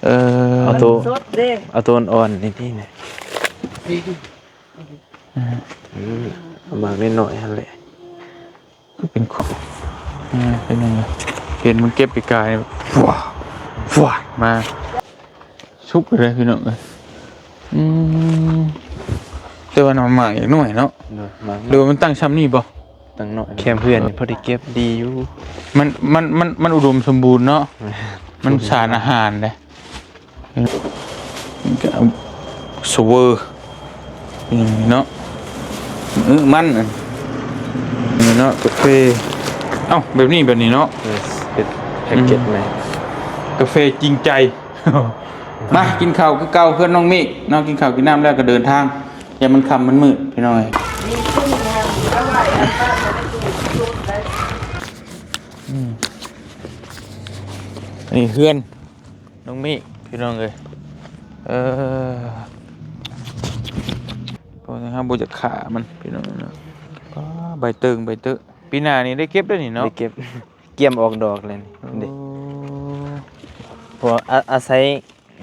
ເອີ ເອົາໂຕ ມັນສົດເດ້ ເອົາໂຕອ່ອນໆນີ້ຕິ ນີ້ ອືມ ເອົາໝາກນ້ອຍໆຫັ້ນແຫຼະ ຄືເປັນຂອງ ເອີ ເປັນຫຍັງ ເຫັນມັນເກັບປີກາຍ ຟວດ ຟວດ ມາ ສຸກເລີຍພີ່ນ້ອງເອີຍ ອືມ ແຕ່ວ່າໜໍ່ໄມ້ນ້ອຍເນາະ ໂດຍ ໝາກ ຫຼືວ່າມັນຕັ້ງຊ່ຳນີ້ບໍ່? ຕັ້ງນ້ອຍ ແຄມເຮືອນນີ້ພໍໄດ້ເກັບດີຢູ່ ມັນ ມັນ ມັນ ມັນອຸດົມສົມບູນເນາະ ແມ່ນ ມັນສານອາຫານເດ້ ສະເວີ ເນາະ ອືມ ມັນ ນີ້ເນາະ ກາເຟ ເອົ້າ ແບບນີ້ ແບບນີ້ເນາະ ເອີ ເຮັດແພັກເກັດ ອືມ ໃໝ່ ກາເຟຈິງໃຈ ມາກິນເຂົ້າຄືເກົ່າເພື່ອນນ້ອງເມກເນາະ ກິນເຂົ້າກິນນ້ຳແລ້ວກໍເດີນທາງ ຢ່າມັນຄ່ຳມັນມືດພີ່ນ້ອງເອີຍ ອືມ ອັນນີ້ເຮືອນນ້ອງເມກພີ່ນ້ອງເອີຍ ເອີ ເພາະເຮົາບໍ່ຢາກຂ້າມັນພີ່ນ້ອງເນາະ ປ້າ ໃບເຕີງໃບເຕີງ ປີໜ້ານີ້ໄດ້ເກັບໄດ້ນີ້ເນາະ ໄດ້ເກັບ ກຽມອອກດອກແລ້ວນີ້ ໂອ້ ເດ້ ເພາະອາ ອາໄສ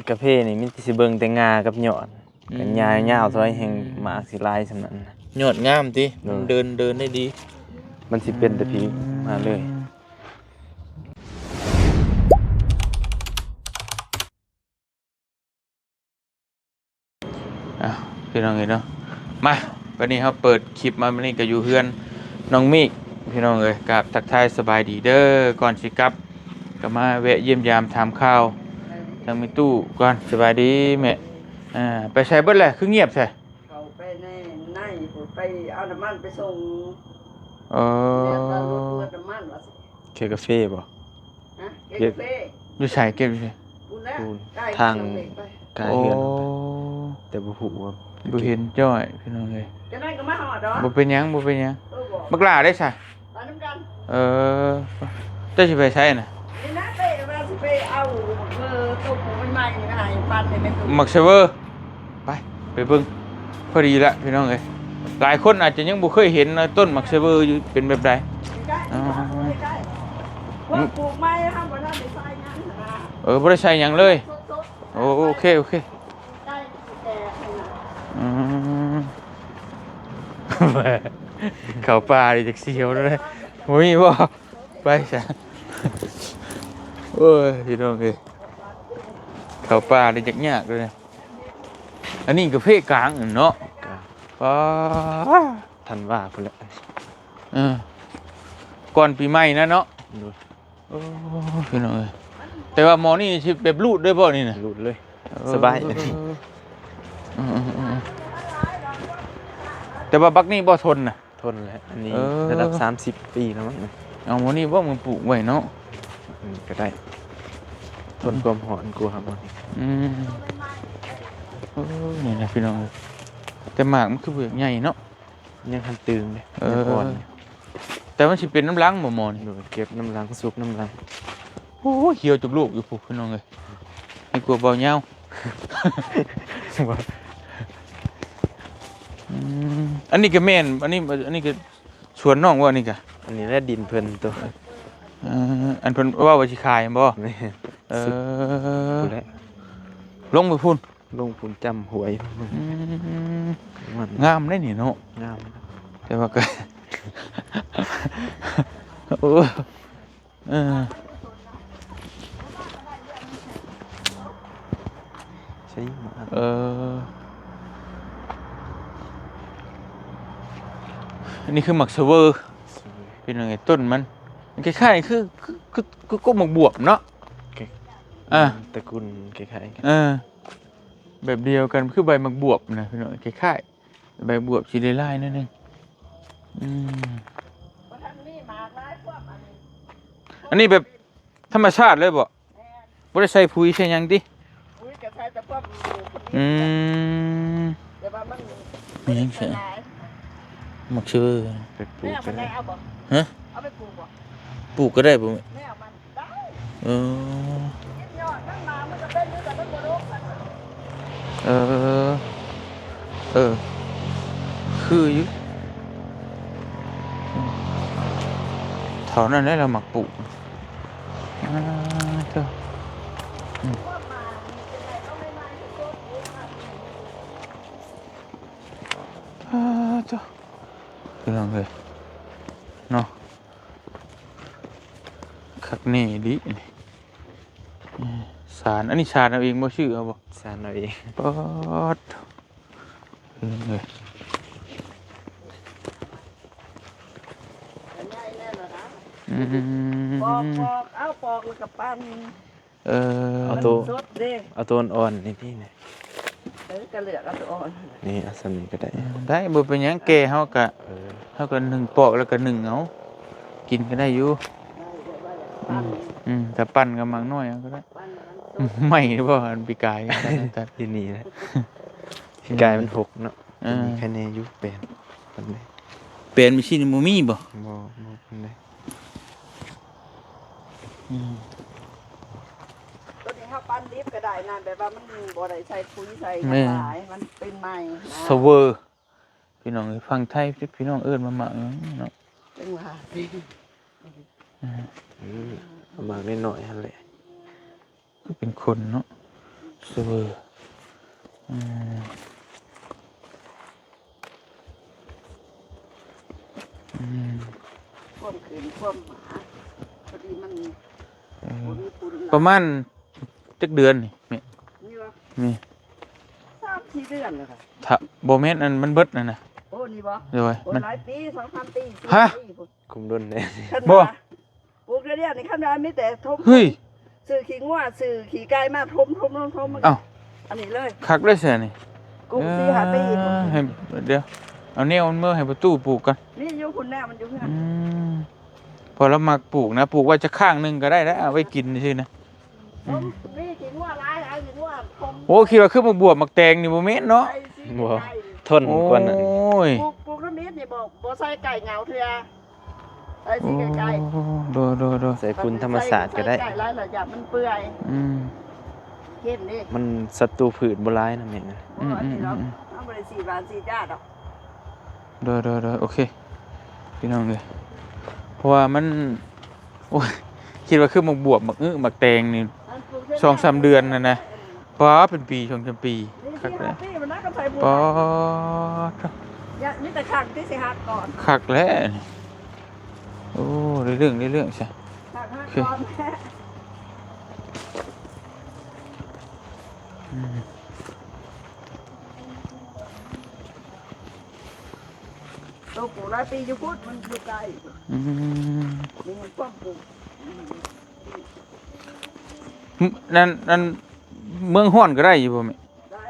ກາເຟນີ້ມີແຕ່ຊິເບິ່ງແຕ່ງ່າກັບຍອດ ອືມ ກັນຍາຍາວເທົ່າໃດແຮ່ງໝາກຊິຫຼາຍສ່ຳນັ້ນ ຍອດງາມຕິ ໂດຍ ມັນເດີນ ເດີນໄດ້ດີ ມັນຊິເປັນແຕ່ພີ ອືມ ມາເລີຍ. ອ້າວ ພີ່ນ້ອງເອີຍເນາະ ມາ ບັດນີ້ເຮົາເປີດຄລິບມາ ບັດນີ້ກໍຢູ່ເຮືອນນ້ອງມີກ ພີ່ນ້ອງເອີຍ ກາບທັກທາຍສະບາຍດີເດີ ກ່ອນຊິກັບກໍມາແວະຢ້ຽມຢາມຖາມຂ່າວທາງແມ່ຕູ້ກ່ອນ ສະບາຍດີແມ່ ອ່າ ໄປໃສເບິດແຫຼະ ຄືງຽບແທ້? ເຂົ້າໄປໃນ ໃນພຸ້ນ ໄປເອົານ້ຳມັນໄປສົ່ງ ເອີ ແລ້ວກໍລົດເບິດນ້ຳມັນວ່າຊັ້ນ ເຂດກາເຟບໍ່? ຮະ? ເກັບກາເຟ ຢູ່ໃສ? ເກັບຢູ່ໃສ? ພຸ້ນແຫຼະ ພຸ້ນ ໃກ້ທາງ ເຂດກາເຟໄປ ກາຍເຮືອນ ໂອ້ ແຕ່ບໍ່ຮູ້ວ່າ ບໍ່ເຫັນຈ້ອຍ ພີ່ນ້ອງເອີຍ ຈັ່ງໃດກໍມາຮອດດອກ ບໍ່ເປັນຫຍັງ ບໍ່ເປັນຫຍັງ ເອີ ບໍ່ ບັກຫຼ້າໄດ້ຊະ? ໄປນຳກັນ ເອີ ເຈົ້າຊິໄປໃສນະ? ນີ້ນະ ໄປວ່າຊິໄປເອົາໝາກເຊີຕົ້ມໃໝ່ໆນີ້ມາໃຫ້ປັ້ນໃຫ້ແມ່ຕູ້ ໝາກເຊີ ໄປ ໄປເບິ່ງ ພໍດີລະພີ່ນ້ອງເອີຍ ຫຼາຍຄົນອາດຈະຍັງບໍ່ເຄີຍເຫັນນະ ຕົ້ນໝາກເຊີຢູ່ເປັນແບບໃດ ໃກ້ໆ ອໍ ໃກ້ໆ ພວກປູກໃໝ່ ເຮົາບໍ່ໄດ້ໃສ່ຫຍັງນະ ເອີ ບໍ່ໄດ້ໃສ່ຫຍັງເລີຍ ສົດໆ ໂອ ໂອເຄ ໂອເຄ ໃກ້ຊິແຕກຫັ້ນນະ ອືມ ເຂົ້າປ່ານີ້ຈັກສຽວເລີຍ ບໍ່ມີບໍ່? ໄປຊະ ໂອ້ຍ ພີ່ນ້ອງເອີຍ ເຂົ້າປ່ານີ້ຈັກຍາກເລີຍ ອັນນີ້ກາເຟກາງເນາະ ກາງ ປ້າ ທັນວາພຸ້ນແຫຼະ ເອີ ກ່ອນປີໃໝ່ນະເນາະ ໂດຍ ໂອ້ ພີ່ນ້ອງເອີຍ ແຕ່ວ່າໝໍນີ້ຊິແບບຮູດເດີ້ບໍ່ນີ້ນະ? ຮູດເລີຍ ເອີ ສະບາຍ ເອີ ເອີ ເອີ ເອີ ແຕ່ວ່າບັກນີ້ບໍ່ທົນນະ? ທົນແຫຼະ ອັນນີ້ ເອີ ລະດັບສາມສິບປີແລ້ວມັ້ງ ເອົາໝໍນີ້ບໍ່ມາປູກໄວ້ເນາະ? ອືມ ກໍໄດ້ ທົນຄວາມຮ້ອນກວ່າໝໍນີ້ ອືມ ໂອ້ ນີ້ນະພີ່ນ້ອງ ແຕ່ໝາກມັນຄືບໍ່ຢາກໃຫຍ່ເນາະ ຍັງທັນຕຶງເດ້ ເອີ ຍັງອ່ອນ ແຕ່ມັນຊິເປັນນຳຫຼັງບໍ່ໝໍນີ້? ໂດຍ ເກັບນຳຫຼັງ ສຸກນຳຫຼັງ ໂອ້ຍ ຂຽວຈຸກລູກຢູ່ພຸ້ນ ພີ່ນ້ອງເອີຍ ໃຫ້ກວ່າເບົາຍາວ ອືມ ອັນນີ້ກໍແມ່ນ ອັນນີ້ ອັນນີ້ກໍສວນນ້ອງບໍ່ ອັນນີ້ກໍ? ອັນນີ້ແຫຼະດິນເພິ່ນໂຕ ເອີ ອັນເພິ່ນເວົ້າວ່າຊິຂາຍແມ່ນບໍ່? ແມ່ນ ເອີ ສຸດພຸ້ນແຫຼະ ລົງໄປພຸ້ນ ລົງພຸ້ນຈ້ຳຫ້ວຍ ອືມ ມັນງາມເດ້ນີ້ເນາະ ງາມ ແຕ່ວ່າກໍ ໂອ້ ເອີ ໃສ່ໝາກ ເອີ ອັນນີ້ຄືໝາກສະເວີ ສະເວີ ເປັນຫຍັງໄງ ຕົ້ນມັນ ມັນຄ້າຍໆ ຄື ຄື ຄື ຄືກົກໝາກບວບເນາະ ອາ ຕະກຸນຄ້າຍໆ ເອີ ແບບດຽວກັນ ຄືໃບໝາກບວບນະ ພີ່ນ້ອງ ຄ້າຍໆ ໃບບວບຊິລາຍໆ ໜ້ອຍໜຶ່ງ ອືມ ອັນນີ້ແບບທຳມະຊາດເລີຍບໍ່? ແມ່ນ ບໍ່ໄດ້ໃສ່ປຸຍໃສ່ຫຍັງຕິ? ປຸຍກໍໃສ່ແຕ່ພວກ ອືມ ແຕ່ວ່າມັນ ມີຫຍັງໃສ່ ມັນຫຼາຍ ໝາກເຊີ ໄປປູກກໍໄດ້ ແມ່ມັນໄດ້ເອົາບໍ່? ຮະ? ເອົາໄປປູກບໍ່? ປູກກໍໄດ້ບໍ່ແມ່? ແມ່ມັນໄດ້ ເອີ ກິນຍອດມັນມາ ມັນກໍເປັນຢູ່ ແຕ່ມັນບໍ່ລົງ ເອີ ເອີ ຄືຢູ່ ເທົ່ານັ້ນແຫຼະລາວມັກປູກ ອາ ເທີ ອືມ ພີ່ນ້ອງເອີຍເນາະ ຄັກແນ່ອີ່ຫຼີນີ້. ເອີ ສານ ອັນນີ້ສານເອົາເອງບໍ່? ຊື້ເອົາບໍ່? ສານເອົາເອງ. ປາດ ພີ່ນ້ອງເອີຍ ອືມ ປອກ ປອກ ເອົາປອກແລ້ວກໍປັ່ນ. ເອີ ເອົາໂຕ ມັນສົດເດ້ ເອົາໂຕອ່ອນໆນີ້ຕິນີ້. ເອີ ກໍເລືອກເອົາໂຕອ່ອນ ນີ້ເອົາສ່ຳນີ້ກໍໄດ້. ເອີ ໄດ້ ບໍ່ເປັນຫຍັງ ແກ່ເຮົາກະ ເອີ ເຮົາກໍໜຶ້ງປອກແລ້ວກໍໜຶ້ງເອົາ ກິນກໍໄດ້ຢູ່. ໄດ້ ໄດ້ ໄດ້ ອືມ ແຕ່ປັ່ນກໍໝາກນ້ອຍເອົາກໍໄດ້. ໄໝ້ບໍ່ ອັນປີກາຍ ທີ່ນີ້ແຫຼະ ປີກາຍມັນຫົກເນາະ. ເອີ ມີຄະແນຢູ່ແປນປານໃດ? ແປນມີຊີ້ນບໍ່ມີບໍ່? ບໍ່ ບໍ່ປານໃດ. ອືມ ຕົວນີ້ເຮົາປັ່ນດິບກໍໄດ້ນະ ແບບວ່າມັນບໍ່ໄດ້ໃສ່ປຸ໋ຍໃສ່ຫຍັງຫຼາຍ ມັນເປັນໃໝ່ນະ ສະເວີ ພີ່ນ້ອງເອີຍ. ຝັ່ງໄທພີ່ນ້ອງເອີ້ນວ່າໝາກຫຍັງເນາະ? ຈັ່ງວ່າ ອືມ ໝາກນ້ອຍໆຫັ້ນແຫຼະ. ຄືເປັນຄົນເນາະ ສະເວີ. ອືມ ອືມ ຄວາມຂຶ້ນຄວາມໝາ ພໍດີມັນ ເອີ ບໍ່ມີຝຸ່ນຫຼາຍ. ປະມານຈັກເດືອນນີ້ແມ່? ນີ້ບໍ່? ນີ້ ສາມສີ່ເດືອນແລ້ວ. ຖ້າ ບໍ່ແມ່ນ ອັນມັນເບິດນັ້ນນະ. ໂອ້ ນີ້ບໍ່? ໂດຍ ມັນ ຫຼາຍປີ ສອງສາມປີ ສີ່ ຮະ? ປີພຸ້ນ ຄຸມດົນແດ່ ຄັນ ບໍ່ ວ່າ ປູກດຽວນີ້ ຄັນວ່າມີແຕ່ຖົມ ເຮີ້ຍ ຊື້ຂີ້ງົວ ຊື້ຂີ້ໄກ່ມາຖົມໆໆໆ ເອົ້າ ອັນນີ້ເລີຍ ຄັກເລີຍຊະນີ້. ກຸ້ງ ເອີ ສີ່ຫ້າປີ ໃຫ້ ດຽວ ເອົາແນວມັນເມືອໃຫ້ປະຕູປູກກ່ອນ. ມີຢູ່ພຸ້ນ ແນວມັນຢູ່ເຮືອນ. ອືມ ເພາະລາວມັກປູກນະ ປູກໄວ້ຈັກຂ້າງໜຶ່ງກໍໄດ້ແລ້ວ ເອົາໄວ້ກິນຊື່ນະ. ອືມ ມີຂີ້ງົວຫຼາຍ ເອົາຂີ້ງົວຖົມ. ໂອ້ ຄິດວ່າຄືໝາກບວບໝາກແຕງນີ້ ບໍ່ແມ່ນເນາະ. ບໍ່ ທົນກວ່ານັ້ນ. ໂອ້ຍ ປູກ ປູກທຳອິດນີ້ ບໍ່ ບໍ່ໃສ່ໄກ່ເຫງົາເທື່ອ. ໃສ່ສີໄກ່ໆ. ໂອ້ ໂດຍໆໆ ໃສ່ຝຸ່ນທຳມະຊາດກໍໄດ້. ໃສ່ໄກ່ຫຼາຍລະ ຢ້ານມັນເປື່ອຍ. ອືມ ເຫັນເດ້ ມັນສັດຕູພືດບໍ່ຫຼາຍນະແມ່ນະ. ບໍ່ ອືມໆໆ ອັນນີ້ເນາະ ເຮົາບໍ່ໄດ້ສີດຫວ່ານສີດຢາດອກ. ໂດຍໆໆ ໂອເຄ ພີ່ນ້ອງເອີຍ ເພາະວ່າມັນ ໂອ້ຍ ຄິດວ່າຄືໝາກບວບ ໝາກອຶ ໝາກແຕງນີ້ ສອງສາມເດືອນຫັ້ນນະ. ປ້າ ເປັນປີ ສອງສາມປີ ນີ້ ຄັກແລ້ວ ສີ່ຫ້າປີມັນນະ ກໍໃສ່ບຸນ ປ້າ ມີແຕ່ຂ້າງທີ່ຊິຫັກກ່ອນ ຄັກແລ້ວ. ໂອ້ ໄດ້ເລື່ອງ ໄດ້ເລື່ອງຊະ ໂອເຄ ອືມ. ໂຕປູກຫຼາຍປີຢູ່ພຸ້ນ ມັນຢູ່ໃກ້. ອືມ ມີຄວາມປູກ. ອືມ ນັ້ນ ນັ້ນ ເມືອງຮ້ອນກໍໄດ້ຢູ່ບໍ່ແມ່? ໄດ້.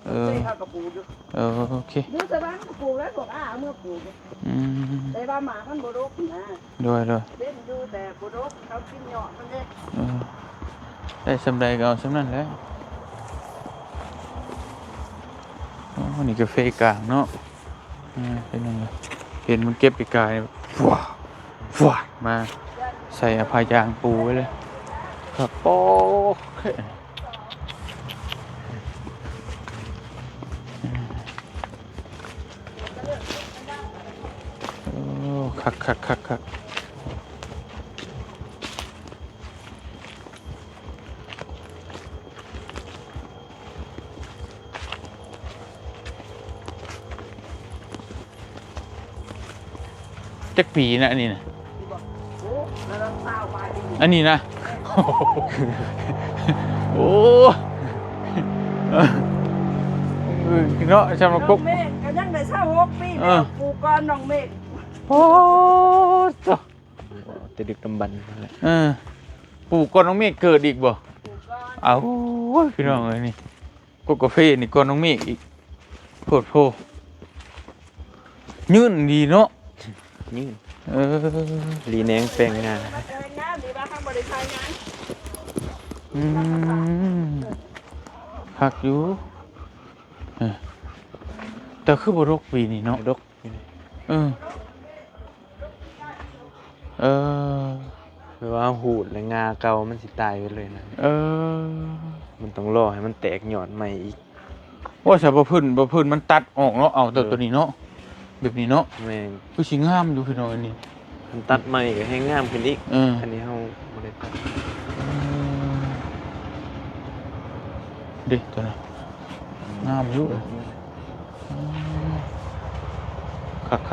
ເອີ ເຮົາກໍປູກຢູ່. ເອີ ໂອເຄ ຢູ່ສະຫວ່າງກໍປູກແລ້ວ ພວກອ້າເອົາເມືອປູກ. ອືມ ແຕ່ວ່າໝາກມັນບໍ່ດົກນະ. ໂດຍໆ ເປັນຢູ່ແຕ່ບໍ່ດົກ ເຂົາກິນຍອດມັນເດ້. ເອີ ໄດ້ສ່ຳໃດກໍເອົາສ່ຳນັ້ນແຫຼະ. ອໍ ນີ້ກາເຟກາງເນາະ. ເອີ ເປັນຫຍັງລະ ເຫັນມັນເກັບປີກາຍ ຟວດ ຟວດ ມາໃສ່ຜ້າຢາງປູໄວ້ເລີຍ. ຄັກ ໂອ້ ໂອ້ ຄັກໆໆໆ. ຈັກປີນະອັນນີ້ນະ? ໂອ້ ລະດັບຊາວປາຍປີ. ອັນນີ້ນະ? ໂອ້ ເນາະ ຊຳມາກົກ ນ້ອງເມກກໍຍັງໄດ້ຊາວຫົກປີ. ເອີ ແລ້ວປູກກ່ອນນ້ອງເມກ. ໂອ້ ໂຕ ແຕ່ດຶກດຳບັນນັ້ນແຫຼະ. ເອີ ປູກກ່ອນນ້ອງເມກເກີດອີກບໍ່? ປູກກ່ອນ. ເອົາ ໂອ້ຍ ພີ່ນ້ອງເອີຍ ນີ້ ກົກກາເຟນີ້ກ່ອນນ້ອງເມກອີກ ໂພດໂພ ຍືນດີເນາະ. ຍືນ ເອີ ລີແນງແປງງາມ ແປງງາມດີວ່າເຮົາບໍ່ໄດ້ໃສ່ຫຍັງ. ອືມ ຄັກຢູ່ ເອີ ແຕ່ຄືບໍ່ດົກປີນີ້ເນາະ. ບໍ່ດົກ ເອີ ເອີ ແບບວ່າເຮົາຫູດແລ້ວ ງາເກົ່າມັນຊິຕາຍໄປເລີຍນະ. ເອີ ມັນຕ້ອງລໍໃຫ້ມັນແຕກຍອດໃໝ່ອີກ. ໂອ້ ສະ ບໍ່ພື້ນ ບໍ່ພື້ນມັນຕັດອອກເນາະ. ເອົາແຕ່ ເອີ ໂຕນີ້ເນາະ ແບບນີ້ເນາະ. ແມ່ນ ຄືຊິງາມຢູ່ພີ່ນ້ອງ ອັນນີ້ ຄັນຕັດໃໝ່ກໍແຮງງາມຂຶ້ນອີກ. ເອີ ອັນນີ້ເຮົາບໍ່ໄດ້ຕັດ. ເອີ ເດ້ ໂຕນັ້ນງາມຢູ່. ອືມ ອືມ ຄັກໆໆໆໆ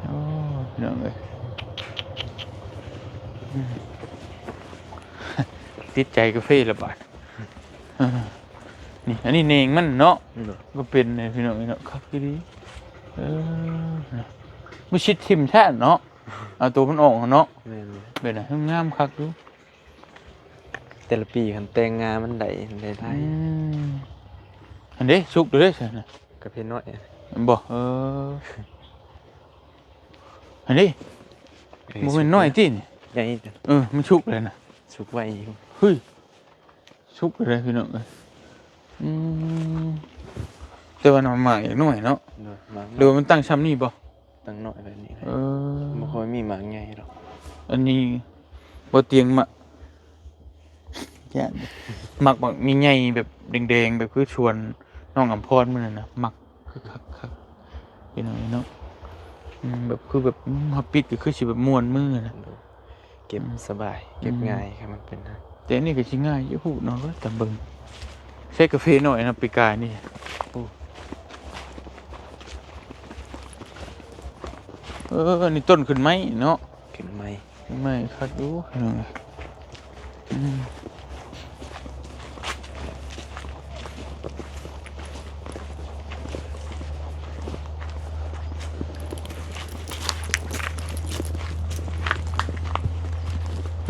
ໂອ້ ພີ່ນ້ອງເອີຍ ອືມ ຕິດໃຈກາເຟລະບາດ ເອີ ນີ້ ອັນນີ້ແໜງມັນເນາະ ໂດຍ ກໍເປັນແຫຼະພີ່ນ້ອງເອີຍເນາະ ຄັກອີ່ຫຼີ ເອີ ມີຊິດຖິ້ມແທ້ເນາະ ເອົາໂຕມັນອອກເນາະ ແມ່ນ ເປັນຫຍັງ ງາມຄັກຢູ່ ແຕ່ລະປີຄັນແຕ່ງງາມັນໄດ້ ໄດ້ຫຼາຍ ອືມ ຫັ້ນເດ້ ສຸກເດ້ຊັ້ນນະ ກາເຟນ້ອຍ ບໍ່ ເອີ ຫັ້ນເດ້ ເອີ ບໍ່ແມ່ນນ້ອຍຕິນີ້ ໃຫຍ່ ເອີ ມັນສຸກແລ້ວນະ ສຸກໄວຢູ່ ເຮີ້ຍ ສຸກເລີຍພີ່ນ້ອງເອີຍ ອືມ ແຕ່ວ່າໜ່ອໄມ້ນ້ອຍເນາະ ໂດຍ ໝາກນ້ອຍ ຫຼືວ່າມັນຕັ້ງຊ່ຳນີ້ບໍ່? ຕັ້ງນ້ອຍແບບນີ້ ເອີ ບໍ່ຄ່ອຍມີໝາກໃຫຍ່ດອກ ອັນນີ້ບໍ່ຕຽງໝາກ ຢ້ານ ໝາກ ໝາກໃຫຍ່ໆ ແບບແດງໆ ແບບຄືສວນນ້ອງອຳພອນມື້ນັ້ນນະ ໝາກ ຄືຄັກໆ ພີ່ນ້ອງເອີຍເນາະ ອືມ ແບບ ຄືແບບ ອືມ ເຮົາປິດກໍຄືຊິແບບມ່ວນມືນະ ໂດຍ ເກັບ ອືມ ສະບາຍ ເກັບ ອືມ ງ່າຍ ຄັນມັນເປັນນະ ແຕ່ອັນນີ້ກໍຊິງ່າຍຢູ່ ຮູ້ເນາະ ຕາມເບິ່ງ ໃຊ້ກາເຟນ້ອຍນະ ປີກາຍນີ້ ໂອ້ ເອີ ນີ້ຕົ້ນຂຶ້ນໃໝ່ເນາະ ຂຶ້ນໃໝ່ ໃໝ່ຄັກຢູ່ ພີ່ນ້ອງເອີຍ ອື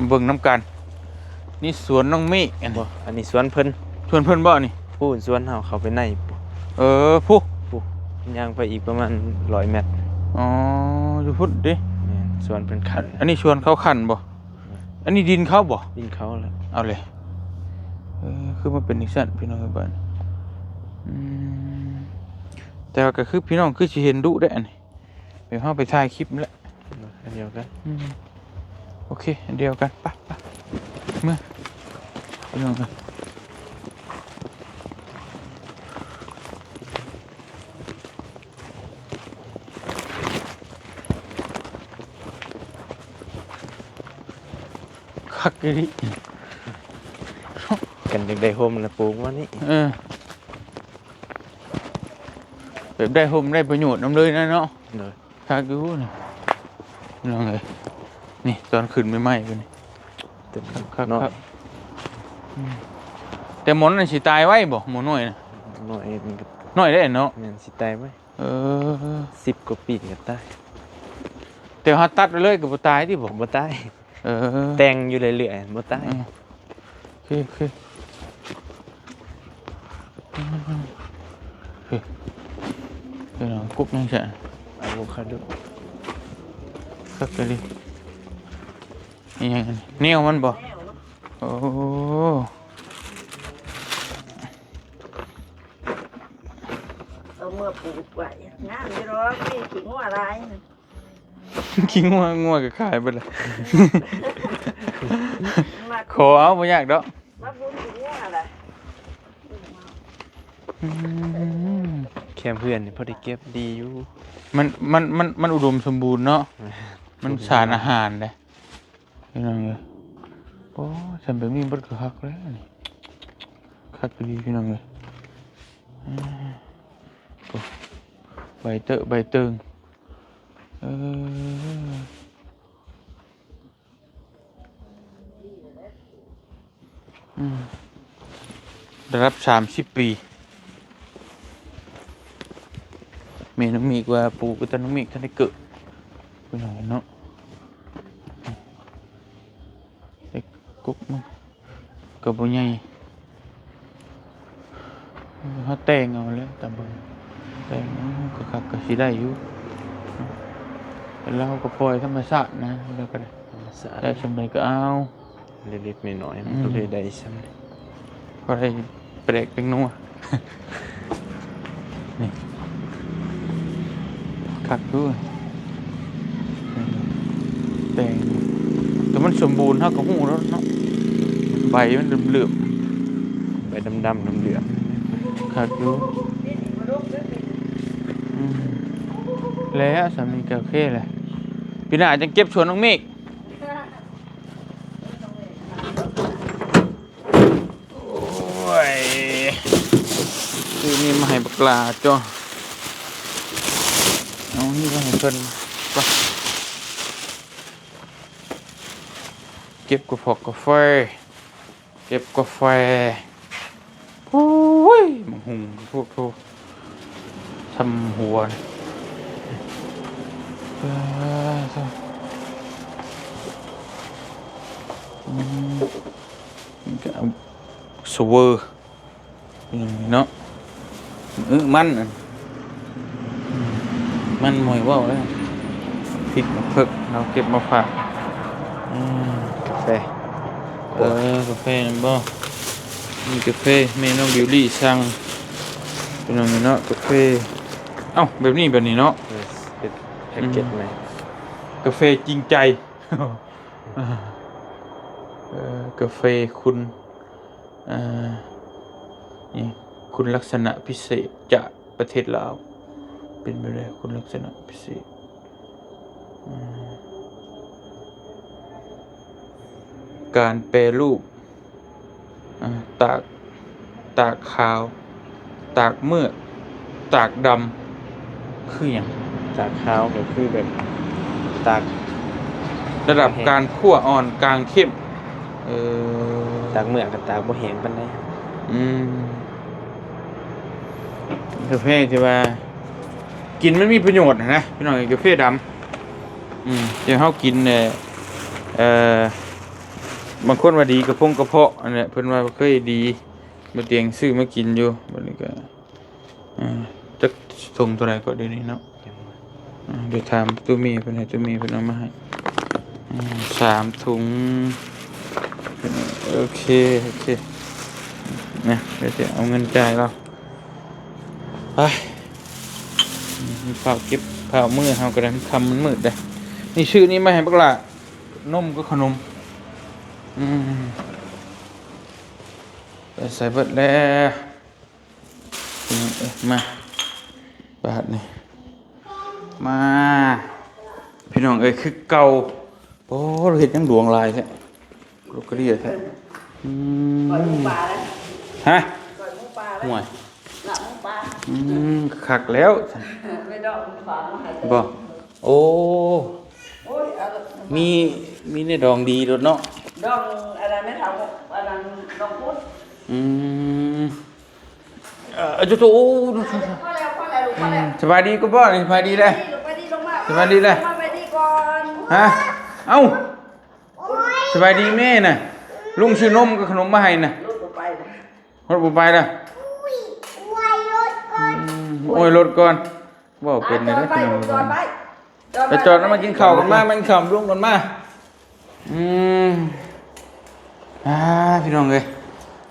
ມ ເບິ່ງນຳກັນ ນີ້ສວນນ້ອງເມກ ອັນນີ້ ບໍ່ ອັນນີ້ສວນເພິ່ນ ສວນເພິ່ນບໍ່ນີ້? ຜູ້ສວນເຮົາເຂົ້າໄປໃນ ເອີ ຜູ້ ຜູ້ ຍ່າງໄປອີກປະມານຮ້ອຍແມັດ ອໍ ຢູ່ພຸ້ນຕິ ແມ່ນ ສວນເພິ່ນຂັນ ອັນນີ້ສວນເຂົາຂັນບໍ່? ອັນນີ້ດິນເຂົາບໍ່? ດິນເຂົາແຫຼະ ເອົາເລີຍ ເອີ ຄືມາເປັນຈັ່ງຊັ້ນ ພີ່ນ້ອງເອີຍ ບາດນີ້ ອືມ ແຕ່ວ່າກໍຄືພີ່ນ້ອງຄືຊິເຫັນດຸເດ້ ອັນນີ້ ແບບເຮົາໄປຖ່າຍຄລິບແຫຼະ ອັນດຽວກັນ ອືມ ໂອເຄ ອັນດຽວກັນ ໄປ ໄປ ເມືອ ພີ່ນ້ອງເອີຍ ຄັກອີ່ຫຼີ ຄັນຢາກໄດ້ຮົ່ມລະປູກມານີ້ ເອີ ແບບໄດ້ຮົ່ມໄດ້ປະໂຫຍດນຳເລີຍນະເນາະ ໂດຍ ຄັກຢູ່ນີ້ ພີ່ນ້ອງເອີຍ ນີ້ຕອນຂຶ້ນໃໝ່ໆ ເພິ່ນນີ້ ເຕັມ ຄັກໆ ອືມ ແຕ່ໝໍນັ້ນຊິຕາຍໄວບໍ່? ໝໍນ້ອຍນະ ນ້ອຍ ນ້ອຍເດ້ເນາະ ແມ່ນ ຊິຕາຍໄວ ເອີ ສິບກວ່າປີກໍຕາຍ ແຕ່ເຮົາຕັດໄປເລີຍກໍບໍ່ຕາຍຕິບໍ່? ບໍ່ຕາຍ ເອີ ແຕ່ງຢູ່ເລື້ອຍໆ ບໍ່ຕາຍ ເອີ ຄື ຄື ຄື ຄື ກຸກຍັງຊະ ອາໂວຄາໂດ ຄັກອີ່ຫຼີ ອີຫຍັງອັນນີ້ ແນວມັນບໍ່? ແນວມັນ ໂອ້ ເອົາເມືອປູກໄວ້ ງາມຢູ່ດອກ ມີຂີ້ງົວຫຼາຍ ຂີ້ງົວ ງົວກໍຂາຍເບິດລະ ມັກ ຂໍເອົາ ບໍ່ຍາກດອກ ມັກບຸນຂີ້ງົວລະ ອືມ ແຄມເຮືອນນີ້ພໍໄດ້ເກັບດີຢູ່ ມັນ ມັນ ມັນ ມັນອຸດົມສົມບູນເນາະ ມັນສານອາຫານເດ້ ພີ່ນ້ອງເອີຍ ໂອ້ ຊັ້ນແບບນີ້ເບິດກໍຄັກແລ້ວນີ້ ຄັກອີ່ຫຼີ ພີ່ນ້ອງເອີຍ ອືມ ໂອ້ ໃບເຕີ ໃບເຕີງ ເອີ ອືມ ໄດ້ຮັບສາມສິບປີ ແມ່ນ້ອງເມກວ່າປູກຕັ້ງແຕ່ນ້ອງເມກທັນໄດ້ເກີດ ພີ່ນ້ອງເນາະ ເດັກກົກມັນກໍບໍ່ໃຫຍ່ ເຮົາແຕ່ງເອົາແຫຼະ ຕາມເບິ່ງ ແຕ່ງເອົາກໍຄັກ ກໍຊິໄດ້ຢູ່ ແຕ່ລາວກໍປ່ອຍທຳມະຊາດນະ ແລ້ວກໍໄດ້ ທຳມະຊາດ ໄດ້ສ່ຳໃດກໍເອົາ ເລັກໆນ້ອຍໆ ອືມ ມັນກໍເລີຍໄດ້ສ່ຳນີ້ ພໍໄດ້ແປກແປ້ງນົວ ນີ້ ຄັກຢູ່ ແຕ່ງ ແຕ່ມັນສົມບູນ ເຮົາກໍຮູ້ແລ້ວເນາະ ໃບມັນເຫຼືອມໆ ໃບດຳໆ ເຫຼືອມໆ ຄັກຢູ່ ອືມ ແລ້ວສ່ຳນີ້ກໍໂອເຄແຫຼະ ປີໜ້າຈັ່ງເກັບສວນນ້ອງເມກ ໂອ້ຍ ຄືນີ້ມາໃຫ້ບັກຫຼ້າເຈົ້າ ນີ້ໃຫ້ເພິ່ນ ເກັບກະພອກກາແຟ ເກັບກາແຟ ໂອ້ຍ ບັກຫຸ່ງ ໂອ້ໂຫ ຊ່ຳຫົວ ປາດໂທ້ ອືມ ນີ້ກະເອົາສະເວີ ເນາະ ອື ມັນ ມັນໝ້ອຍເວົ້າແລ້ວ ພິກມາເພິກ ເຮົາເກັບມາຝາກ ອືມ ກາແຟ ເອີ ກາແຟນັ້ນບໍ່ ມີກາແຟ ແມ່ນ້ອງບິວລີສັ່ງ ພີ່ນ້ອງເນາະ ກາແຟ ເອົ້າ ແບບນີ້ ແບບນີ້ເນາະ ເອີ ເປັນແພັກເກັດໃໝ່ ອືມ ກາແຟຈິງໃຈ ເອີ ກາແຟຄຸນ ອ່າ ນີ້ ຄຸນລັກສະນະພິເສດຈາກປະເທດລາວ ເປັນແບບໃດ ຄຸນລັກສະນະພິເສດ ອືມ ການແປຮູບ ອ່າ ຕາກ ຕາກຂາວ ຕາກມືດ ຕາກດຳ ຄືຫຍັງ? ຕາກຂາວກໍຄືແບບຕາກ ລະດັບການຂົ້ວອ່ອນກາງເຂັ້ມ ເອີ ຕາກເມືອກກໍຕາກບໍ່ແຫ້ງປານໃດ ອືມ ກາແຟທີ່ວ່າກິນມັນມີປະໂຫຍດນະພີ່ນ້ອງ ກາແຟດຳ ອືມ ທີ່ເຮົາກິນ ເອີ ບາງຄົນວ່າດີກະພົງກະເພາະ ອັນນີ້ເພິ່ນວ່າເຄີຍດີ ບໍ່ຕຽງຊື້ມາກິນຢູ່ ບັດນີ້ກະ ອ່າ ຈັກຖົງເທົ່າໃດກໍດຽວນີ້ເນາະ ອ່າ ດຽວຖາມຕູ້ເມເພິ່ນ ໃຫ້ຕູ້ເມເພິ່ນເອົາມາໃຫ້ ອ່າ ສາມຖົງ ໂອເຄ ໂອເຄ ນະ ດຽວຊິເອົາເງິນຈ່າຍລາວ ໄປ ຟ້າວເກັບ ຟ້າວເມືອ ເຮົາກໍໄດ້ ມັນຄ່ຳມັນມືດເດ້ ນີ້ ຊື້ນີ້ມາໃຫ້ບັກຫຼ້າ ນົມກັບຂະໜົມ ອືມ ໄປໃສ່ເບິດແລ້ວ ພີ່ນ້ອງເອີຍ ມາ ບາດນີ້ ມາ ພີ່ນ້ອງເອີຍ ຄືເກົ່າ ໂອ້ ເຮັດຫຍັງດວງຫຼາຍແທ້ ລູກກະເດຍແທ້ ອືມ ກ້ອຍໝູປ່າເດ້ ຮະ ກ້ອຍໝູປ່າເດ້ ຫ້ວຍ ລາບໝູປ່າ ອືມ ຄັກແລ້ວ ໄປດອກໝູປ່າມາໃຫ້ ບໍ່ ໂອ້ ໂອ້ຍ ເອົາ ມີ ມີແນວດອງດີໂລດເນາະ ດອງອັນນັ້ນແມ່ເຖົ້າ ອັນນັ້ນດອງພຸດ ອືມ ເອີ ຈຸໂຕ ໂອ້ ພໍແລ້ວ ພໍແລ້ວ ລູກ ພໍແລ້ວ ອືມ ສະບາຍດີກໍບໍ່ ສະບາຍດີແລ້ວ ສະບາຍດີ ສະບາຍດີ ລົງມາ ສະບາຍດີແລ້ວ ມາສະບາຍດີກ່ອນ ຮະ ເອົ້າ ສະບາຍດີແມ່ນະ ລຸງຊື້ນົມກັບຂະໜົມມາໃຫ້ນະ ລົດບໍ່ໄປລະ ລົດບໍ່ໄປລະ ອືມ ໂອ້ຍ ລົດກ່ອນ ເວົ້າເປັນແນວໃດ ຈອດໄວ້ ພີ່ນ້ອງ ຈອດໄວ້ ໄປຈອດແລ້ວ ມາກິນເຂົ້າກັນມາ ມາກິນເຂົ້າລວມກັນມາ ອືມ ອ່າ ພີ່ນ້ອງເອີຍ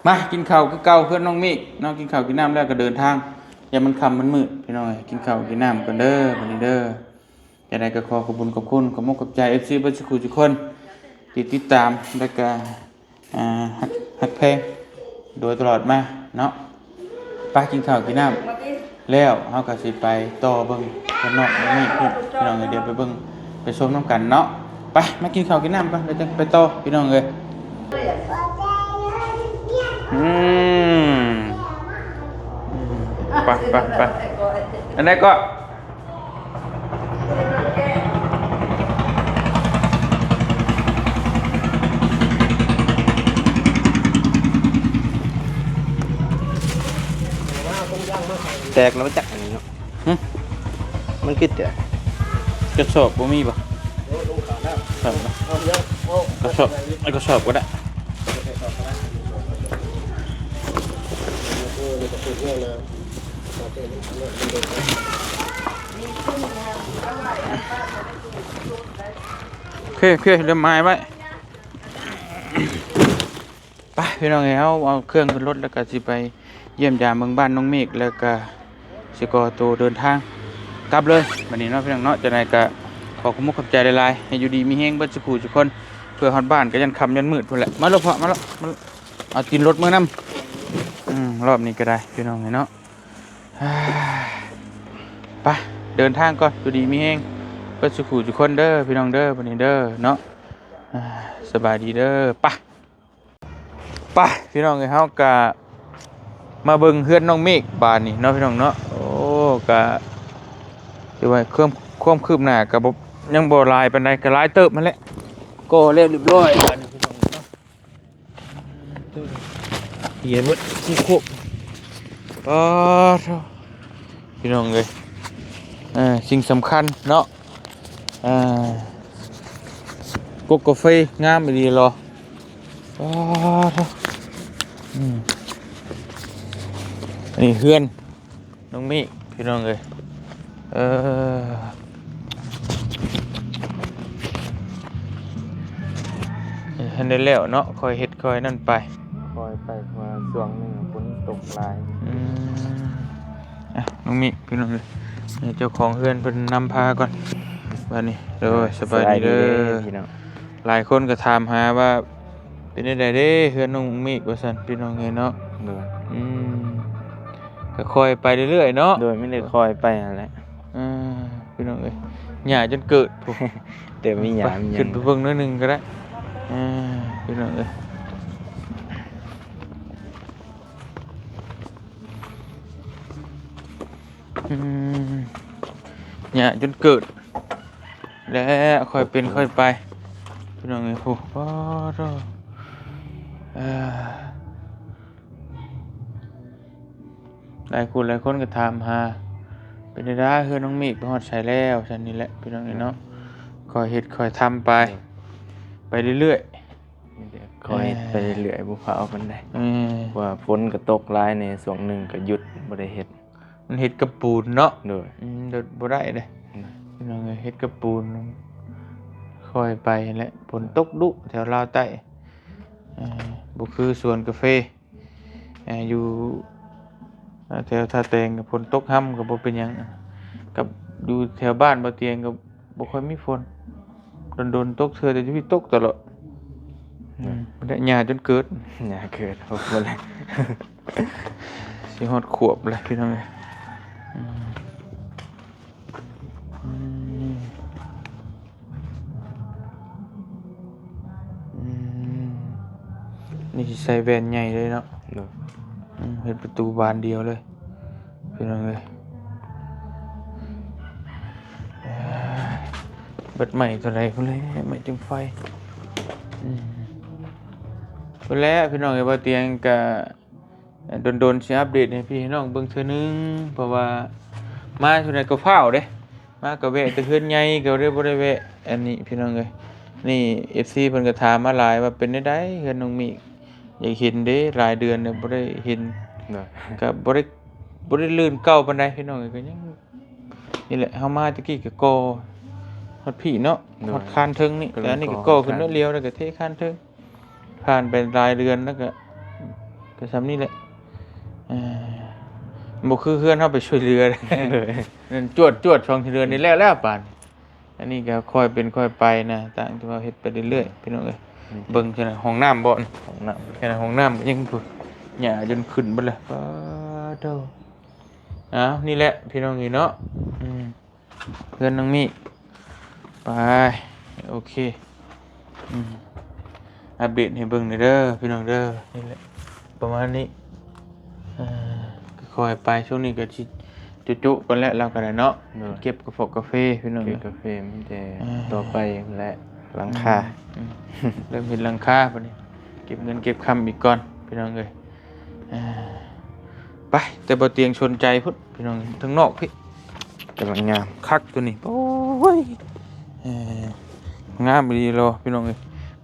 ມາກິນເຂົ້າຄືເກົ່າ ເພື່ອນນ້ອງເມກເນາະ ກິນເຂົ້າກິນນ້ຳແລ້ວກໍເດີນທາງ ຢ່າມັນຄ່ຳມັນມືດ ພີ່ນ້ອງເອີຍ ກິນເຂົ້າກິນນ້ຳກ່ອນເດີ ບັດນີ້ເດີ ຈັ່ງໃດກໍຂໍຂອບຄຸນຂອບຄຸນ ຂອບມຸກຂອບໃຈ ເອັຟຊີ ເບິດສູ່ຜູ້ສູ່ຄົນ ທີ່ຕິດຕາມ ແລ້ວກໍ ອ່າ ຮັກ ຮັກແພງໂດຍຕະຫຼອດມາເນາະ ໄປກິນເຂົ້າກິນນ້ຳ ແລ້ວເຮົາກໍຊິໄປຕໍ່ເບິ່ງຂ້າງນອກນີ້ພຸ້ນ ພີ່ນ້ອງເອີຍ ດຽວໄປເບິ່ງໄປຊົມນຳກັນເນາະ ໄປ ມາກິນເຂົ້າກິນນ້ຳກ່ອນ ແລ້ວຈັ່ງໄປຕໍ່ ພີ່ນ້ອງເອີຍ ອືມ ອືມ ໄປ ໄປ ໄປ ອັນໃດກໍ ແຕກແລ້ວ ມັນຈັກອັນນີ້ເນາະ ຫຶ ມັນຄືແຕກ ກະສອບບໍ່ມີບໍ່? ກະສອບ ເອົາກະສອບກໍໄດ້. ໂອເຄ ໂອເຄ ດຽວໝາຍໄວ້ ໄປພີ່ນ້ອງເອີຍ ເຮົາເອົາເຄື່ອງຂຶ້ນລົດ ແລ້ວກະຊິໄປຢ້ຽມຢາມເບິ່ງບ້ານນ້ອງເມກ ແລ້ວກະຊິຂໍໂຕເດີນທາງກັບເລີຍ ບາດນີ້ເນາະ ພີ່ນ້ອງເນາະ. ຈັ່ງໃດກະຂໍຂອບມຸກຂອບໃຈຫຼາຍໆ ໃຫ້ຢູ່ດີມີແຮງເບິດສູ່ຜູ້ສູ່ຄົນ ເພື່ອຮອດບ້ານກະຢ້ານຄ່ຳຢ້ານມືດພຸ້ນແຫຼະ. ມາໂລດພໍ່ ມາໂລດ ມາໂລດ ເອົາຕີນລົດເມືອນຳ. ອືມ ຮອບນີ້ກະໄດ້ພີ່ນ້ອງເອີຍເນາະ. ໄປ ເດີນທາງກ່ອນ ຢູ່ດີມີແຮງເບິດສູ່ຜູ້ສູ່ຄົນເດີພີ່ນ້ອງເດີ ບາດນີ້ເດີເນາະ. ສະບາຍດີເດີ. ໄປ ໄປພີ່ນ້ອງເອີຍ ເຮົາກະມາເບິ່ງເຮືອນນ້ອງເມກບາດນີ້ເນາະ ພີ່ນ້ອງເນາະ. ໂອ້ ກະຖືວ່າຄວາມ ຄວາມຄືບໜ້າກໍບໍ່ ຍັງບໍ່ຫຼາຍປານໃດ ກໍຫຼາຍເຕີບຫັ້ນແຫຼະ ກໍແລ້ວຮຽບຮ້ອຍບາດນີ້ ພີ່ນ້ອງເນາະ. ເອີ ເຮັດໝົດ ຄົບ ປາດໂທ້ ພີ່ນ້ອງເອີຍ ເອີ ສິ່ງສຳຄັນເນາະ ເອີ ກົກກາເຟງາມອີ່ຫຼີເນາະ ປາດໂທ້ ອືມ ອັນນີ້ເຮືອນ ນ້ອງມີ ພີ່ນ້ອງເອີຍ ເອີ ເຮັດໃຫ້ແລ້ວເນາະ ຄ່ອຍເຮັດຄ່ອຍນັ້ນໄປ ຄ່ອຍໄປ ເພາະວ່າຊ່ວງນີ້ຝົນຕົກຫຼາຍ ອືມ ອ່ະ ນ້ອງມີ ພີ່ນ້ອງເອີຍ ໃຫ້ເຈົ້າຂອງເຮືອນເພິ່ນນຳພາກ່ອນ ບາດນີ້ ໂດຍ ສະບາຍດີເດີ ສະບາຍດີເດີ ພີ່ນ້ອງ ຫຼາຍຄົນກໍຖາມຫາວ່າ ເປັນຈັ່ງໃດເດ້ເຮືອນນ້ອງມີກ ວ່າຊັ້ນ ພີ່ນ້ອງເອີຍເນາະ ໂດຍ ອືມ ກໍຄ່ອຍໄປເລື້ອຍໆເນາະ ໂດຍ ມີແຕ່ຄ່ອຍໄປຫັ້ນແຫຼະ ເອີ ພີ່ນ້ອງເອີຍ ຫຍ້າຈົນເກີດພຸ້ນ ແຕ່ມີຫຍ້າ ໄປ ມີຫຍັງ ຂຶ້ນໄປເບິ່ງໜ້ອຍໜຶ່ງກໍໄດ້ ເອີ ພີ່ນ້ອງເອີຍ ອືມ ຫຍ້າຈົນເກີດ ແລະ ຄ່ອຍເປັນຄ່ອຍໄປ ພີ່ນ້ອງເອີຍ ໂອ້ ປາດໂທ້ ເອີ ຫຼາຍຜູ້ຫຼາຍຄົນກໍຖາມຫາ ເປັນຈັ່ງໃດເຮືອນນ້ອງມີກໄປຮອດໃສແລ້ວ ຊັ້ນນີ້ແຫຼະ ພີ່ນ້ອງເອີຍເນາະ ຄ່ອຍເຮັດຄ່ອຍທຳໄປ ໂດຍ ໄປເລື້ອຍໆ ມີແຕ່ຄ່ອຍເຮັດໄປເລື້ອຍໆ ບໍ່ຟ້າວປານໃດ ເອີ ເພາະວ່າຝົນກໍຕົກຫຼາຍແດ່ ຊ່ວງໜຶ່ງກໍຢຸດ ບໍ່ໄດ້ເຮັດ ມັນເຮັດກັບປູນເນາະ ໂດຍ ອືມ ໂດຍ ບໍ່ໄດ້ເດ້ ໂດຍ ພີ່ນ້ອງເອີຍ ເຮັດກັບປູນ ຄ່ອຍໄປຫັ້ນແຫຼະ ຝົນຕົກດຸແຖວລາວໃຕ້ ເອີ ບໍ່ຄືສວນກາເຟ ເອີ ຢູ່ ເອີ ແຖວທ່າແຕງ ຝົນຕົກຮຳກໍບໍ່ເປັນຫຍັງ ກັບຢູ່ແຖວບ້ານບໍ່ຕຽງກໍ ບໍ່ຄ່ອຍມີຝົນ ດົນໆຕົກເທື່ອ ແຕ່ຢູ່ພີ້ຕົກຕະຫຼອດ ອືມ ອືມ ໄດ້ຫຍ້າຈົນເກີດ ຫຍ້າເກີດ ໂອ້ໂຫ ຊິຮອດຂວບແລ້ວ ພີ່ນ້ອງເອີຍ ອືມ ອືມ ອືມ ນີ້ຊິໃສ່ແວ່ນໃຫຍ່ເລີຍເນາະ ໂດຍ ອືມ ເຮັດປະຕູບານດຽວເລີຍ ພີ່ນ້ອງເອີຍ ເອີ ເບິດໄມ້ເທົ່າໃດພຸ້ນແຫຼະ ໄມ້ຈຸ້ງໄຟ ອືມ ພຸ້ນແຫຼະ ພີ່ນ້ອງເອີຍ ບ່າວຕຽງກະດົນໆຊິອັບເດດໃຫ້ພີ່ໃຫ້ນ້ອງເບິ່ງເທື່ອໜຶ່ງ ເພາະວ່າມາເທື່ອໃດກໍຟ້າວເດ້ ມາກໍແວະແຕ່ເຮືອນໃຫຍ່ ກໍເລີຍບໍ່ໄດ້ແວະອັນນີ້ ພີ່ນ້ອງເອີຍ ນີ້ ເອັຟຊີ ເພິ່ນກໍຖາມມາຫຼາຍວ່າເປັນແນວໃດເຮືອນນ້ອງມີກ ຢາກເຫັນເດ້ ຫຼາຍເດືອນແລ້ວບໍ່ໄດ້ເຫັນ ໂດຍ ກໍບໍ່ໄດ້ ບໍ່ໄດ້ລື່ນເກົ່າປານໃດ ພີ່ນ້ອງເອີຍ ກໍຍັງ ນີ້ແຫຼະ ເຮົາມາແຕ່ກີ້ກໍກໍ່ຮອດພີ້ເນາະ ໂດຍ ຮອດຄານເທິງນີ້ ກໍເລີຍ ແຕ່ອັນນີ້ກໍກໍ່ຂຶ້ນໜ້ອຍດຽວ ແລ້ວກໍເທຄານເທິງ ຜ່ານໄປຫຼາຍເດືອນ ແລ້ວກໍ ກໍສ່ຳນີ້ແຫຼະ ເອີ ບໍ່ຄືເຮືອນເຮົາໄປຊ່ວຍເຫຼືອ ໂດຍ ນັ້ນຈວດໆ ສອງເດືອນນີ້ແລ້ວ ແລ້ວປານ ອັນນີ້ກໍຄ່ອຍເປັນຄ່ອຍໄປນະ ຕ່າງທີ່ວ່າເຮັດໄປເລື້ອຍໆ ພີ່ນ້ອງເອີຍ ອືມ ເບິ່ງຊັ້ນນະ ຫ້ອງນ້ຳບໍ່ ຫ້ອງນ້ຳ ແຄ່ຫ້ອງນ້ຳກໍຍັງ ຫຍ້າຈົນຂຶ້ນເບິດແລ້ວ ປາດໂທ້ ອ້າວ ນີ້ແຫຼະ ພີ່ນ້ອງເອີຍເນາະ ອືມ ເຮືອນນ້ອງມີກ ໄປ ໂອເຄ ອືມ ອັບເດດໃຫ້ເບິ່ງເດີ ພີ່ນ້ອງເດີ ນີ້ແຫຼະ ປະມານນີ້ ເອີ ຄ່ອຍໆໄປ ຊ່ວງນີ້ກໍຊິຈຸໆກ່ອນແຫຼະ ລາວກໍໄດ້ເນາະ ໂດຍ ເກັບກາຟອກກາເຟ ພີ່ນ້ອງ ເກັບກາເຟ ມີແຕ່ ເອີ ຕໍ່ໄປແຫຼະ ຫຼັງຄາ ອືມ ອືມ ເລີ່ມເຮັດຫຼັງຄາບັດນີ້ ເກັບເງິນເກັບຄຳອີກກ່ອນ ພີ່ນ້ອງເອີຍ ເອີ ໄປ ແຕ່ບໍ່ຕຽງສົນໃຈພຸ້ນ ພີ່ນ້ອງ ທາງນອກພີ້ ກຳລັງງາມ ຄັກໂຕນີ້ ໂອ້ຍ ເອີ ງາມອີ່ຫຼີເນາະ ພີ່ນ້ອງເອີຍ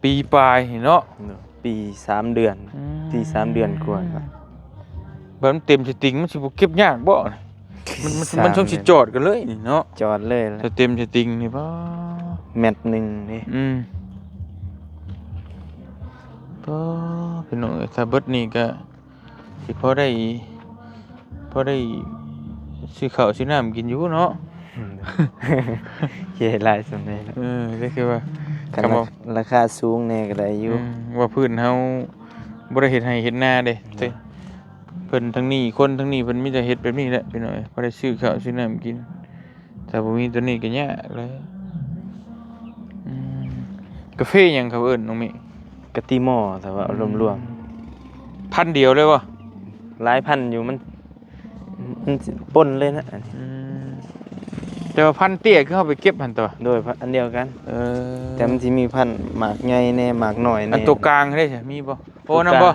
ປີປາຍນີ້ເນາະ ໂດຍ ປີສາມເດືອນ ອືມ ປີສາມເດືອນກວ່າ ບັດມັນເຕັມສະຕິງ ມັນຊິບໍ່ເກັບຍາກບໍ່? ມັນ ມັນ ມັນຊ່ວງຊິຈອດກັນເລີຍນີ້ເນາະ ຈອດເລີຍລະ ຖ້າເຕັມສະຕິງນີ້ ປ້າ ແມັດໜຶ່ງເດ້ ອືມ ປ້າ ພີ່ນ້ອງເອີຍ ຖ້າເບິດນີ້ກະ ຊິພໍໄດ້ ພໍໄດ້ຊື້ເຂົ້າຊື້ນ້ຳກິນຢູ່ເນາະ ເຄຫຼາຍສ່ຳໃດເນາະ ເອີ ກໍຄືວ່າ ຄັນ ຄຳວ່າ ລາຄາສູງແດ່ກໍໄດ້ຢູ່ ອືມ ວ່າພື້ນເຮົາບໍ່ໄດ້ເຮັດໄຮ່ເຮັດນາເດ້ ໂດຍ ເພິ່ນທາງນີ້ ຄົນທາງນີ້ເພິ່ນມີແຕ່ເຮັດແບບນີ້ແຫຼະ ພີ່ນ້ອງເອີຍ ພໍໄດ້ຊື້ເຂົ້າຊື້ນ້ຳກິນ ຖ້າບໍ່ມີໂຕນີ້ກໍຍາກເລີຍ ອືມ ກາເຟຫຍັງເຂົາເອີ້ນນ້ອງເມ? ກະຕິມໍ ຖ້າວ່າ ອືມ ລວມໆ ພັນດຽວເລີຍບໍ່? ຫຼາຍພັນຢູ່ ມັນ ມັນຊິປົນເລີຍນະ ອືມ ແຕ່ວ່າພັນເຕ້ຍຄືເຮົາໄປເກັບຫັ້ນຕົວະ? ໂດຍ ພັນອັນດຽວກັນ. ເອີ ແຕ່ມັນຊິມີພັນໝາກໃຫຍ່ແດ່ ໝາກນ້ອຍແດ່. ອັນຕົວກາງເດ້ ມີບໍ່? ໂອ້ ນັ້ນບໍ່?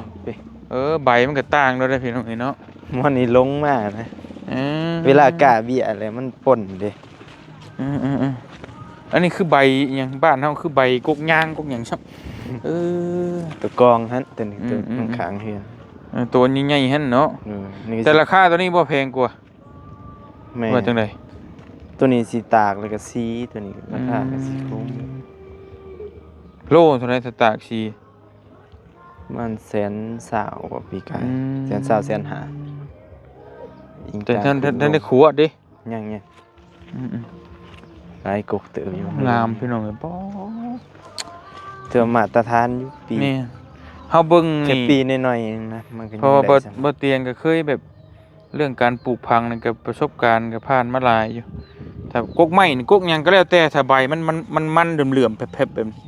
ເອີ ໃບມັນກໍຕ່າງໂລດເດ້ພີ່ນ້ອງເອີຍເນາະ. ມັນນີ້ລົງມານະ. ເອີ ເວລາກ້າເບ້ຍແລ້ວມັນປົ່ນເດ້. ເອີໆໆ ອັນນີ້ຄືໃບອີ່ຫຍັງ? ບ້ານເຮົາຄືໃບກົກຍາງກົກຫຍັງຊ້ຳ. ເອີ ຕົວກອງຫັ້ນ ຕົວນີ້ ຕົວ ອືມໆໆ ຂ້າງໆເຮືອນ. ເອີ ຕົວໃຫຍ່ໆຫັ້ນເນາະ. ເອີ ແຕ່ລາຄາຕົວນີ້ບໍ່ແພງກວ່າ? ແມ່ນ. ວ່າຈັ່ງໃດ? ຕົວນີ້ຊິຕາກ ແລ້ວກໍສີ ຕົວນີ້ລາຄາກໍຊິ ອືມ ຄົງ. ໂລເທົ່າໃດ ຖ້າຕາກສີ? ປະມານແສນຊາວກວ່າປີກາຍ. ອືມ ແສນຊາວ ແສນຫ້າ. ແຕ່ທ່ານ ທ່ານ ທ່ານໄດ້ຂົວເດ້? ຍັງໆ. ອືມໆ ຫຼາຍກົກເຕີບຢູ່. ງາມພີ່ນ້ອງເອີຍ. ປໍ ຖືວ່າມາດຕະຖານຢູ່ປີ. ແມ່ນ. ເຮົາເບິ່ງນີ້ ແຄ່ປີນ້ອຍໆນະ ມັນກໍ ເພາະວ່າ ຍັງໄດ້ ບໍ່ ສຳ ບໍ່ຕຽງກໍເຄີຍແບບ ເລື່ອງການປູກຝັງນີ້ກໍປະສົບການກໍຜ່ານມາຫຼາຍຢູ່. ຖ້າກົກໄມ້ນີ້ ກົກຫຍັງກໍແລ້ວແຕ່ ຖ້າໃບມັນ ມັນ ມັນໆ ເຫຼືອມໆ ແຜບໆ ແບບນີ້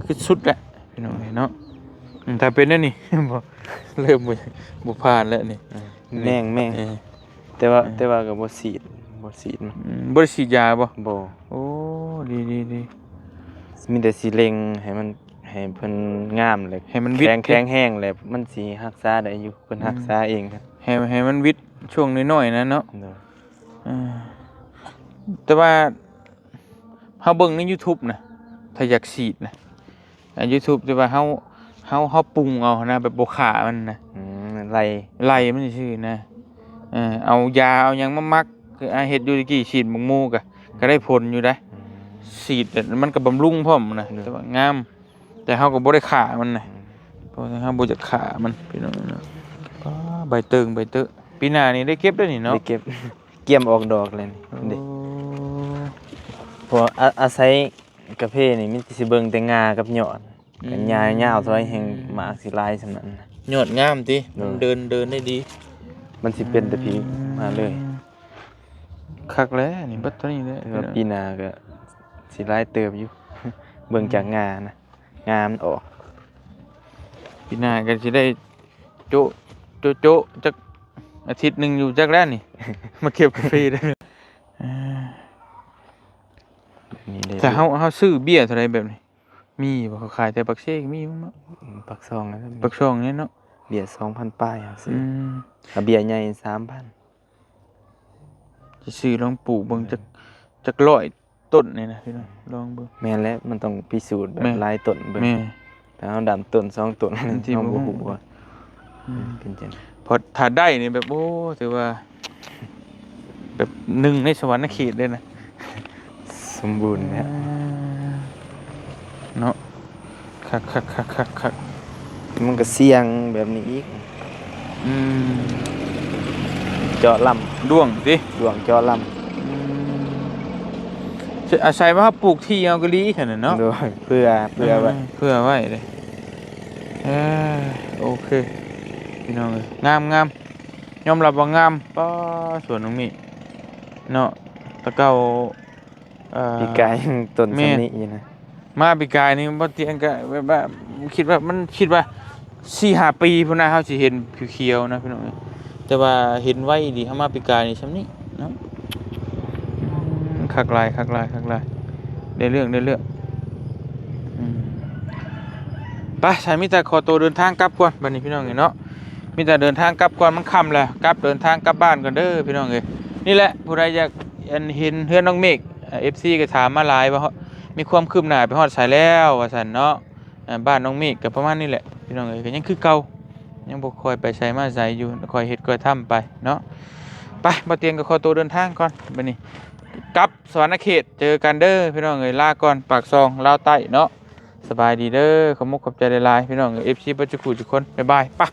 ຄືສຸດແລ້ວພີ່ນ້ອງເອີຍເນາະ. ອືມ ຖ້າເປັນແນວນີ້ ບໍ່ ເລີ່ມບໍ່ ບໍ່ຜ່ານແລ້ວນີ້. ເອີ ແມ່ງໆ ເອີ ແຕ່ວ່າ ເອີ ແຕ່ວ່າກໍບໍ່ສີດ ບໍ່ສີດມັນ. ອືມ ບໍ່ໄດ້ສີດຢາບໍ່? ບໍ່. ໂອ້ ດີໆໆ. ມີແຕ່ຊິເລັ່ງໃຫ້ມັນ ໃຫ້ເພິ່ນງາມ ແລ້ວ ໃຫ້ມັນວິດ ແຂງ ແຂງແຮງ ແລ້ວມັນຊິຮັກສາໄດ້ຢູ່. ເພິ່ນ ອືມ ຮັກສາເອງ. ໃຫ້ ໃຫ້ມັນວິດຊ່ວງນ້ອຍໆນັ້ນເນາະ. ໂດຍ. ເອີ ແຕ່ວ່າເຮົາເບິ່ງໃນຢູທູບນະ ຖ້າຢາກສີດນະ ອ່າ ຢູທູບ ແຕ່ວ່າເຮົາ ເຮົາ ເຮົາປຸງເອົານະ ແບບບໍ່ຂ້າມັນນະ. ອືມ ໄລ່ ໄລ່ມັນຊື່ໆນະ. ເອີ ເອົາຢາເອົາຫຍັງມາໝັກ ຄື ອ່າ ເຮັດຢູ່ແຕ່ກີ້ ສີດໝາກໝູ່ກະ ກະໄດ້ຜົນຢູ່ເດ້. ອືມ ສີດແລ້ວມັນກະບຳລຸງພ້ອມນະ. ໂດຍ. ແຕ່ວ່າງາມ ແຕ່ເຮົາກໍບໍ່ໄດ້ຂ້າມັນນະ. ອືມ ເພາະວ່າເຮົາບໍ່ຢາກຂ້າມັນ ພີ່ນ້ອງເນາະ. ປ້າ ໃບເຕີງ ໃບເຕີງ. ປີໜ້ານີ້ໄດ້ເກັບແລ້ວນີ້ເນາະ? ໄດ້ເກັບ ກຽມອອກດອກແລ້ວນີ້. ໂອ້ ເດ້ ເພາະວ່າ ອາ ອາໄສກາເຟນີ້ມີແຕ່ຊິເບິ່ງແຕ່ງ່າກັບຍອດ. ອືມ ກັນຍາຍາວເທົ່າໃດແຮ່ງໝາກຊິຫຼາຍສ່ຳນັ້ນນະ. ຍອດງາມຕິ? ໂດຍ. ມັນເດີນ ເດີນໄດ້ດີ ມັນຊິເປັນແຕ່ພີ້ ອືມ ມາເລີຍ. ຄັກແລ້ວນີ້ ເບິດເທົ່ານີ້ແຫຼະ. ແຕ່ວ່າປີໜ້າກໍຊິຫຼາຍເຕີບຢູ່ ເບິ່ງຈາກ ອືມ ງ່ານະ ງ່າມັນອອກ. ປີໜ້າກໍຊິໄດ້ໂຈະ ໂຈະ ໂຈະ ຈັກອາທິດໜຶ່ງຢູ່ຈັກແລ້ວນີ້ ມາເກັບກາເຟເດີ້. ເອີ ນີ້ເດ້. ແຕ່ເຮົາ ເຮົາຊື້ເບ້ຍເທົ່າໃດແບບນີ້? ມີບໍ່? ເຂົາຂາຍແຖວປາກເຊກໍມີເນາະ. ອືມ ປາກຊ່ອງນະ ປາກຊ່ອງນີ້ເນາະ. ເບ້ຍສອງພັນປາຍເຮົາຊື້. ອືມ ຖ້າເບ້ຍໃຫຍ່ສາມພັນ. ຊິຊື້ລອງປູກເບິ່ງ ແມ່ນ ຈັກ ຈັກຮ້ອຍຕົ້ນນີ້ນະພີ່ນ້ອງ ລອງເບິ່ງ. ແມ່ນແຫຼະ ມັນຕ້ອງພິສູດແບບ ແມ່ນ ຫຼາຍຕົ້ນເບິ່ງ. ແມ່ນ. ຖ້າເຮົາດຳຕົ້ນສອງຕົ້ນ ມັນຊິ ເຮົາບໍ່ ບໍ່ຮູ້ ຮູ້ວ່າ ອືມ ເປັນຈັ່ງໃດ. ເພາະຖ້າໄດ້ນີ້ແບບ ໂອ້ ຖືວ່າແບບໜຶ່ງໃນສະຫວັນນະເຂດເລີຍນະ. ສົມບູນແລ້ວ ເອີ ເນາະ. ຄັກໆໆໆໆ. ມັນກໍສ່ຽງແບບນີ້ອີກ. ອືມ ເຈາະລຳ ດ້ວງຕິ? ດ້ວງເຈາະລຳ. ອືມ ອາໄສວ່າເຮົາປູກທີ່ເຮົາກໍດີຂະໜາດເນາະ. ໂດຍ ເພື່ອ ເພື່ອໄວ້ ເອີ ເພື່ອໄວ້ເດ້. ເອີ ໂອເຄ ພີ່ນ້ອງເອີຍ ງາມໆ ຍອມຮັບວ່າງາມ. ປ້າ ສວນນ້ອງມີເນາະ ແຕ່ເກົ່າ ເອີ ປີກາຍຍັງຕົ້ນ ແມ່ນ ສ່ຳນີ້ຢູ່ນະ. ມາປີກາຍນີ້ບໍ່ຕຽງກະແບບວ່າຄິດວ່າ ມັນຄິດວ່າສີ່ຫ້າປີພຸ້ນນະ ເຮົາຊິເຫັນຂຽວໆນະພີ່ນ້ອງເອີຍ. ແຕ່ວ່າເຫັນໄວອີ່ຫຼີ ເຮົາມາປີກາຍນີ້ສ່ຳນີ້ເນາະ. ອືມ ຄັກຫຼາຍ ຄັກຫຼາຍ ຄັກຫຼາຍ ໄດ້ເລື່ອງ ໄດ້ເລື່ອງ. ອືມ ໄປ ສາຍມີແຕ່ຂໍໂຕເດີນທາງກັບກ່ອນບັດນີ້ ພີ່ນ້ອງເອີຍເນາະ. ມີແຕ່ເດີນທາງກັບກ່ອນ ມັນຄ່ຳແລ້ວ ກັບ ເດີນທາງກັບບ້ານກ່ອນເດີພີ່ນ້ອງເອີຍ. ນີ້ແຫຼະ ຜູ້ໃດຢາກ ອັນ ເຫັນເຮືອນນ້ອງເມກ ເອັຟຊີກໍຖາມມາຫຼາຍວ່າ ມີຄວາມຄືບໜ້າໄປຮອດໃສແລ້ວວ່າຊັ້ນເນາະ. ບ້ານນ້ອງເມກກໍປະມານນີ້ແຫຼະພີ່ນ້ອງເອີຍ ກໍຍັງຄືເກົ່າ ຍັງບໍ່ຄ່ອຍໄປໃສມາໃສຢູ່ ຄ່ອຍເຮັດຄ່ອຍທຳໄປເນາະ. ໄປ ບໍ່ຕຽງກໍຂໍໂຕເດີນທາງກ່ອນບັດນີ້ ກັບສະຫວັນນະເຂດ ເຈີກັນເດີພີ່ນ້ອງເອີຍ. ລາກ່ອນ ປາກຊ່ອງລາວໃຕ້ເນາະ. ສະບາຍດີເດີ ຂອບມຸກຂອບໃຈຫຼາຍໆ ພີ່ນ້ອງເອີຍ ເອັຟຊີ ເບິດທຸກຜູ້ທຸກຄົນ ບາຍບາຍ ປະ.